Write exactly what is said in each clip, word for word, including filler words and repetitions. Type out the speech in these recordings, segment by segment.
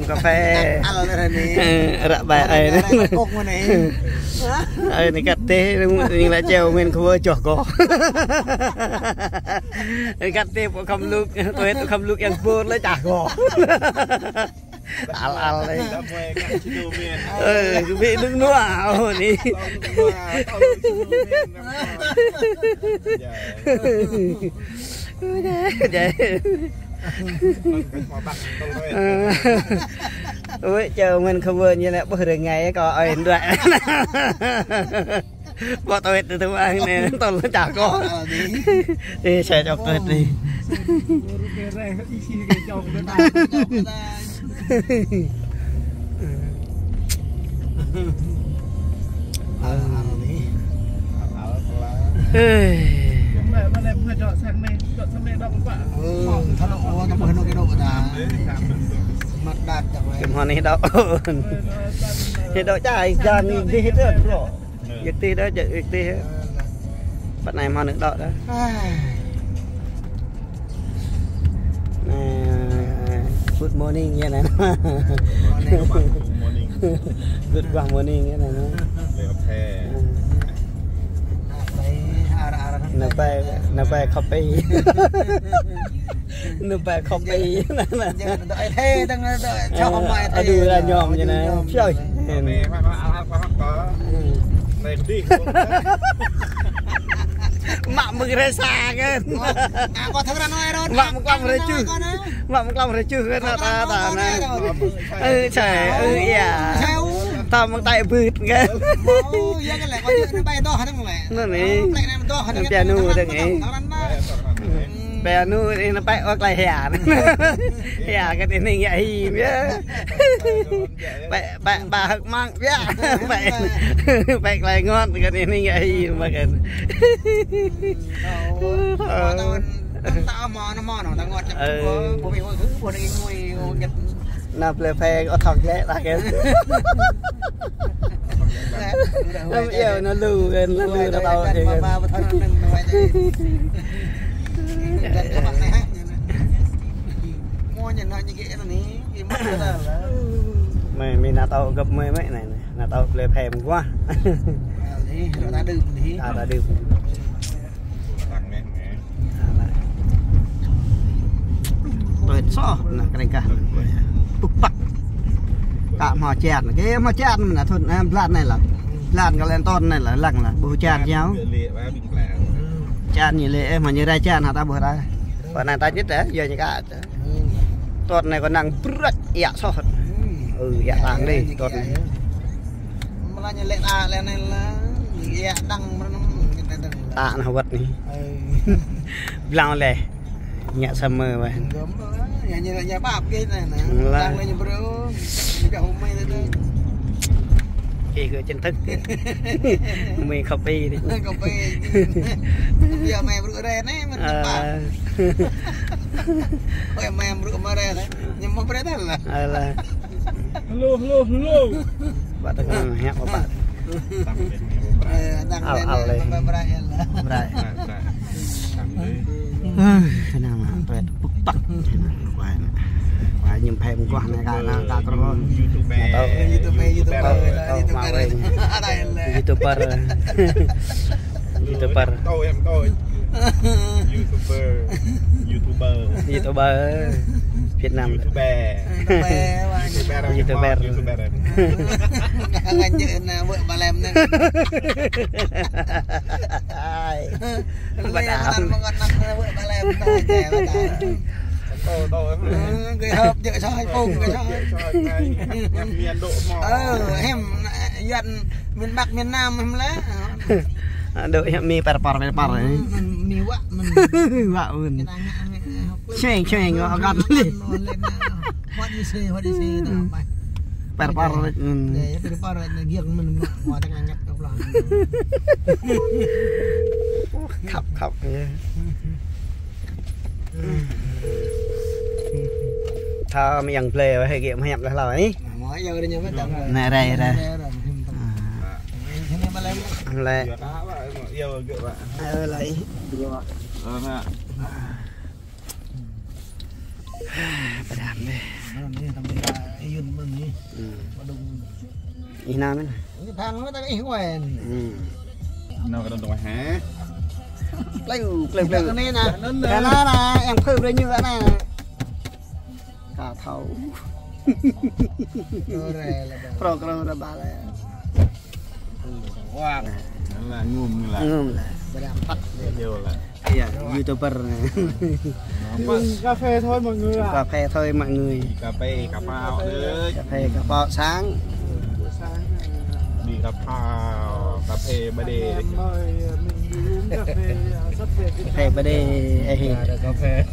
Kơphê. Al al anai. Ră ƀai ai anai. Ră ƀai kok anai. Ai anai kăt tih, anai lĕ čeo mơ̆n khua čoh kơ. Anai kăt tih pô khăm lŭk, tui hĕt khăm lŭk yang pur lĕ čah kơ. Al al anai. Ơ, kơ ƀĭ đŭng nua, ơ, anai. Jai. Ui, čeo mơ̆n khua ñu anai ƀuh rơngai kơ ơi đuaĭ. Ƀu tui hĕt tui tui ang anai, tơl čah kơ. Ê, sai čok tui hĕt anai. Kơmhŏn anai đŏ. Anai đŏ čai, jan anai dih tơ, bro. Yơk tih đa, yơk tih. Păt anai mơ̆n đŏ đa. Anai, good morning yơh anai. Good morning yơh anai. Anai ƀai, anai ƀai kơphê. Anai ƀai kơphê. Đŏ ai thê, đŏ, đŏ, čoh mă thê. Adu, ra ñom ñu anai. Phiơi. Mă mơ̆ng rơsa kơ. Mă mơ̆ng klăm rơčuh. Mă mơ̆ng klăm rơčuh kơ anai ta ta anai. Ơ, sai, ơ, ia. Ta mơ̆ng tai bưt kơ. Anai anai. Anai anai. Piano đa anai. Ƀe anŭn anai, anai ƀai ôk lai hia. Hia kơ anai ngă hĭ yơh. Ƀai, ƀai, ƀai hơ̆k măng yơh. Ƀai, ƀai klai ngot kơ anai ngă hĭ mă kơ. Ơ. Anai plơi phê ôh thŏk lĕ ta kơ. Năm iâu anai lu kơ, anai lu anai tao kơ. Mơi, mơi anai tao găp mơi mơi anai, anai tao plơi phê mơguah. Ta ta đưm. Tui soh anai kơreng kah. Pŭk păk. Kơ hmâo čan. Kơ hmâo čan mơ̆n anai thŭn, ơ, blan anai lah. Blan kơ lĕ tŏn anai lah, lăng lah. Ƀu čan jao. Čan ñu lĕ, ơ, hmâo ñu rai čan hă ta ƀuh rai. Pơ anai ta ñit, ơ, yua ñu kơ. Tŏn anai kơ năng brăk iă soh. Ơ, iă lăng đih tŏn anai. Mơ̆ lah ñu lĕ ta lĕ anai lah. Iă đăng mơ̆n anai. Ta anai wăt anai. Blang lĕ. Ngă sa mơ wă. Ngă ñu lĕ ñu pap kơ anai. Lah. Đăng lĕ ñu brơi. Ñu kơ hôm mai tơ. Kơ kơ chân thực. Mơi kơphê đih. Kơphê. Biă mơi brơi rai anai mơ̆n pap. Ôi, mơi brơi mơi rai anai. Ñu mă brơi tơ lah. Alah. Hello, hello, hello. Ƀă tơngan hiăp ƀă. Ơ, đăng al al lĕ. Brơi. Brơi. Ơ, kơnang mă, tuet pŭk păk. Kuai anai. Kuai ñu phê mơguah anai kơ anai kơ krô. YouTube, YouTube, YouTuber, YouTuber. YouTuber. YouTuber. Tao em tao. YouTuber. YouTuber. YouTuber Việt Nam. YouTuber. YouTuber. YouTuber. YouTuber. Ngan jơ na wơ̆ ƀa lem na. Ai. Ƀa đam. Lem na wơ̆ ƀa lem na jơ ƀa đam. Tao tao em. Ơ, gơi họp jơ soi pông gơi soi. Jơ soi nai. Em miền Độ mò. Ơ, em Yuan miền Bắc miền Nam em lah. Aduh, ya, mi per par, per par, eh. Hmm, mi wă, mơ̆n. Wă, mơ̆n. Kita ngă, ngă, ngă. Seng, seng, wă, kan. What you say, what you say, nah, ƀai. Per par, hmm. Ya, ya, per par, nah, giang, mơ̆n, mơ̆n, wă, tơngan ngă, tơplah. Khăp, khăp, ya. Tha mơyang plơi wă, hĕ gĕ mơyang plơi hlâo, eh. Nah, mơ̆ ya, udah nyampe, dah. Nah, rai, rai. Rai, rai, rai. Ah. Lĕ. Ơ, lĕ. Ơ, ngă. Ƀa đam đih. Ih, nao mơ̆n. Ih, phang mơ̆n ta ih quen. Hmm. Nao kơ đon tong hă? Plei, plei, plei. Kơ anai nă. Kơ anai nă, yang phơi brơi ñu kơ anai nă. Ka thâo. Pro kro ra ba lĕ. Wah. Lah, ngum lah. Ngum lah. Berempat. Yo lah. Iya, YouTuber. Đi cà phê thôi mọi người ạ. Cà phê thôi mọi người. Đi cà phê, cà pháo đấy. Cà phê, cà pháo sáng. Đi cà pháo, cà phê ba đê. Anh em mời mình đi uống cà phê, à, sắp về Việt Nam. Cà phê ba đê, ê. Cà phê.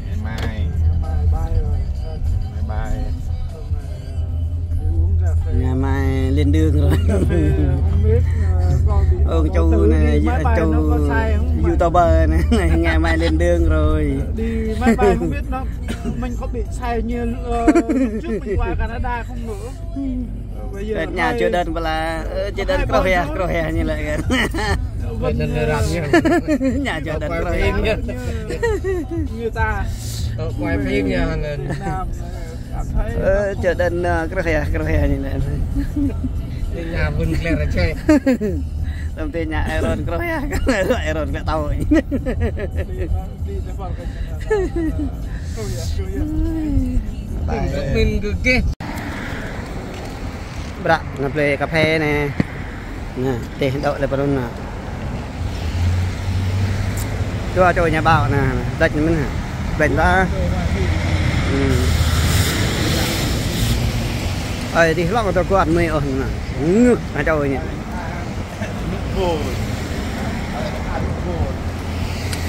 Ngày mai. Ngày mai bay rồi. Bye bye. Ngày mai lên đường rồi. Ông chú này, chú YouTuber này, ngày mai lên đường rồi. Đi máy bay không biết nó, mình có bị sai như, ờ, lúc trước mình qua Canada không nữa. Bây giờ nhà hơi chưa đến bla, ờ, chưa đến hai bao kroh hia, nhiêu. Kroh hia nhiêu lĕ kơ. Bên nên rạp nhiêu. Nhà chưa đến kroh hia. Người ta. Ờ, quay phim nhà hàng. Việt Nam. Ơ, čơđan, ơ, kroh hia, kroh hia ñu anai. Tơña ƀun klĕ rơčĕ. Tơm tơña Aaron kroh hia, Aaron klĕ tao. Ƀing gơ̆ geh. Bră, nao plei cà phê anai. Nă, tĕh dŏ lĕ pơrun nă. Čua čô ñu ƀao nă, đĕč mơ̆n hă. Plĕnh ta. Hmm. Ơi, tih lŏng tơ kuat mơi ôh nă. Ngưk, nă čô ñu.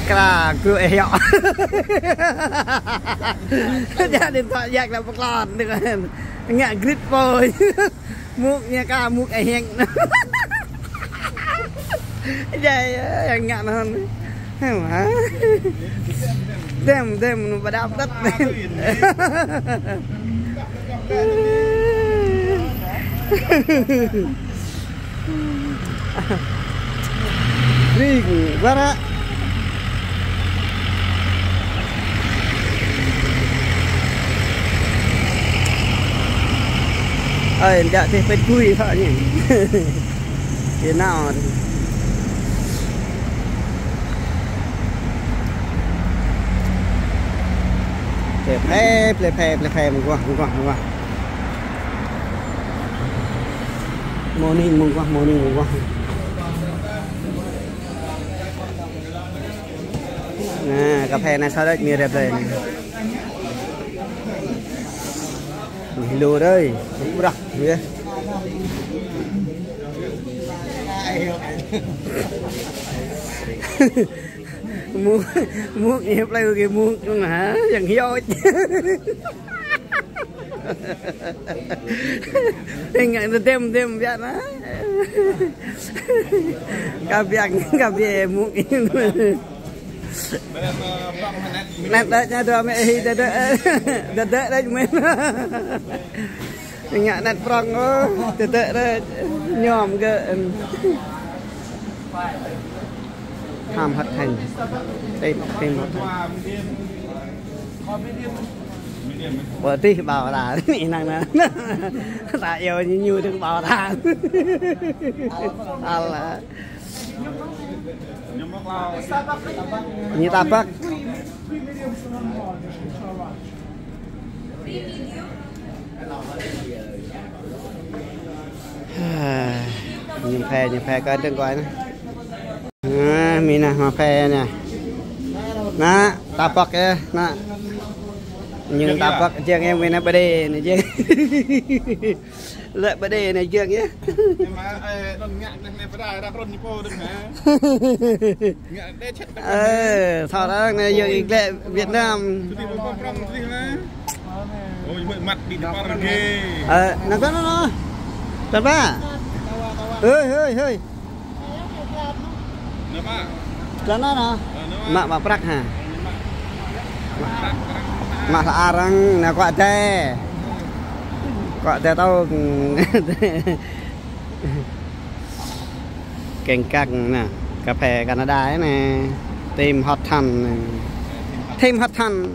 Kra, kru eh yŏ. Jadi tak jak lah pơklon dengan. Ngă grit pô. Mŭk ñu ka mŭk ê hiek. Jai, ơ, yang ngă năn. Hă? Dem, dem, nu ƀu đăp đăt. Ring, wara. Ơi, nđa tih pet kui thọ nhỉ. Thế nào? Plei phe, plei phe, plei phe, mơguah, mơguah, mơguah. Morning, mơguah, morning, mơguah. Nă, cà phê anai sa đĕč mi rep đơi anai. Lu đơi, brah, yơh. Mŭk, mŭk ñu plei kơ mŭk nă, yang hiôč. Ngă tơdem, dem biă nă. Ka biă, ka biă mŭk. Net đĕč ñu dua mĕ hi, dơdơ̆, dơdơ̆ đĕč mĕ. Ngă net prong ôh, dơdơ̆ đĕč. Ñom gơ̆. Ham hăt hăng. Tĕm, tĕm hăt hăng. Ƀu tih ƀao ta, anai năng nă. Ta iâu ñu ñu dơ̆ng ƀao ta. Alah. Ñu ta păk. Ñu phe, ñu phe kơ dơ̆ng kơ anai. Nă, mi nă, hmâo phe nă. Nă, ta păk yơh, nă. Ñu ta păk jing yơh, mi nă ƀơi đê nă jing. Lĕ ƀơi đê nă jing yơh. Ơ, thâo đăng nă jing ih glĕ Việt Nam. Ơ, nă kơ nă nă. Tơl ba. Hơi, hơi, hơi. Tơl nă nă. Mă, mă prăk hă. Mă hla arăng nă kuă te. Kuă te tông. Keng kăng nă. Cà phê Canada anai nă. Tim Hortons nă. Tim Hortons.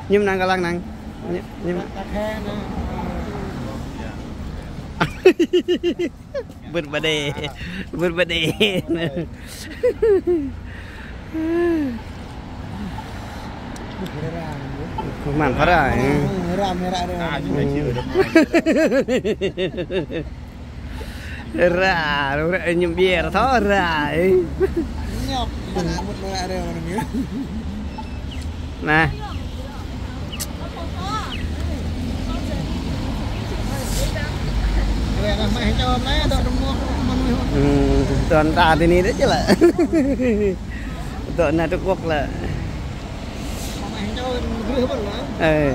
Ñŭm năng kơ lăng năng. Ñŭm, ñŭm. Cà phê nă. Bươn ba đê. Bươn ba đê. Măn phara. Ram, ram, ram. Ra, ra, ñum bia thâo ra. Ñop, mă mŭt ra, ra, ra. Nah. Ơ, mă hăng čô mă, dŏ Trung Quốc, mă nuih. Ư, tuan ta ti ni đôč čih lĕ. Dŏ nao Trung Quốc lĕ. Ơ.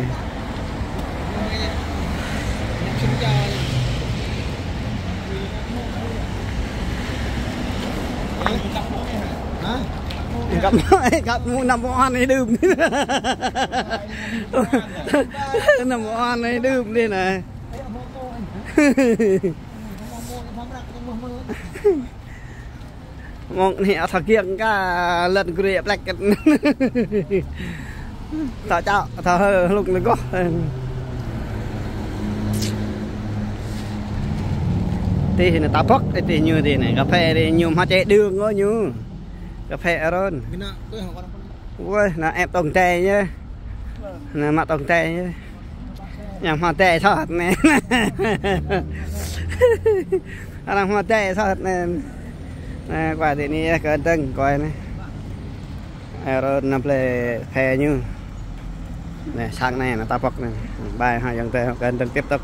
Hă? Găp, găp mŭ năm mô an anai đưm. Năm mô an anai đưm đih anai. Mơ̆ng anai ăt thâo kiăng kơ lŏn gru plek. Thâo čŏk, thâo hlŭng lĕ gôh. Tih anai ta pŏk, tih ñu tih anai. Cà phê tih ñu hmâo čê đường ôh ñu. Cà phê Aron. Wơi, anai ĕp tông tê ñu. Anai mă tông tê ñu. Anai hmâo tê sot anai. Anai hmâo tê sot anai. Anai, kuai ti ni yơh, kơ dơ̆ng kuai anai. Aron anai plei phê ñu. Anai, sang anai, anai ta pŏk anai. Bai hă, ayŏng adơi, kơ dơ̆ng tiếp tục.